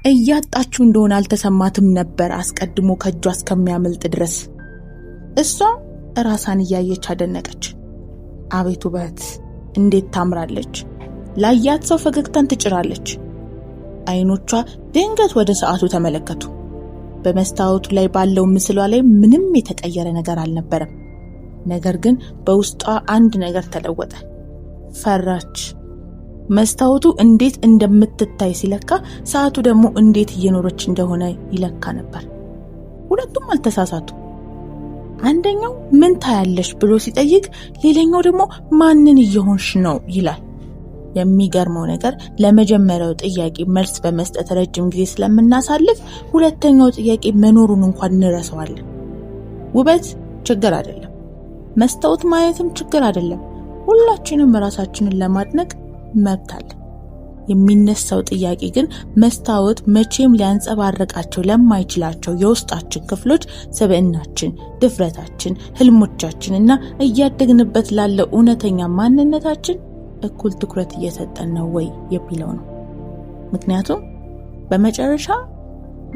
እያጣችው እንደሆነ አልተሰማትም ነበር አስቀድሞ ከእጇ እስከሚያመልጥ ድረስ። እሷ እራሷን እያየች አደነቀች። አቤት ውበት! እንዴት ታምራለች! ላያት ሰው ፈገግታን ትጭራለች። አይኖቿ ድንገት ወደ ሰዓቱ ተመለከቱ። በመስታወቱ ላይ ባለው ምስሏ ላይ ምንም የተቀየረ ነገር አልነበረም። ነገር ግን በውስጧ አንድ ነገር ተለወጠ። ፈራች። መስታወቱ እንዴት እንደምትታይ ሲለካ፣ ሰዓቱ ደግሞ እንዴት እየኖረች እንደሆነ ይለካ ነበር። ሁለቱም አልተሳሳቱ። አንደኛው ምን ታያለሽ ብሎ ሲጠይቅ፣ ሌላኛው ደግሞ ማንን እየሆንሽ ነው ይላል። የሚገርመው ነገር ለመጀመሪያው ጥያቄ መልስ በመስጠት ረጅም ጊዜ ስለምናሳልፍ ሁለተኛው ጥያቄ መኖሩን እንኳን እንረሳዋለን። ውበት ችግር አይደለም። መስታወት ማየትም ችግር አይደለም። ሁላችንም ራሳችንን ለማድነቅ መብት አለን። የሚነሳው ጥያቄ ግን መስታወት መቼም ሊያንጸባርቃቸው ለማይችላቸው የውስጣችን ክፍሎች ስብዕናችን፣ ድፍረታችን፣ ህልሞቻችን እና እያደግንበት ላለው እውነተኛ ማንነታችን እኩል ትኩረት እየሰጠን ነው ወይ የሚለው ነው። ምክንያቱም በመጨረሻ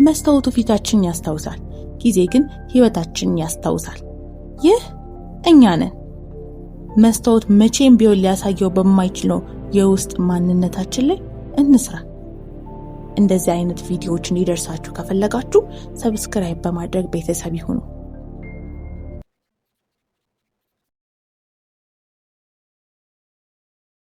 መስታወቱ ፊታችንን ያስታውሳል፣ ጊዜ ግን ህይወታችንን ያስታውሳል። ይህ እኛ ነን። መስታወት መቼም ቢሆን ሊያሳየው በማይችለው የውስጥ ማንነታችን ላይ እንስራ። እንደዚህ አይነት ቪዲዮዎች እንዲደርሳችሁ ከፈለጋችሁ subscribe በማድረግ ቤተሰብ ይሁኑ።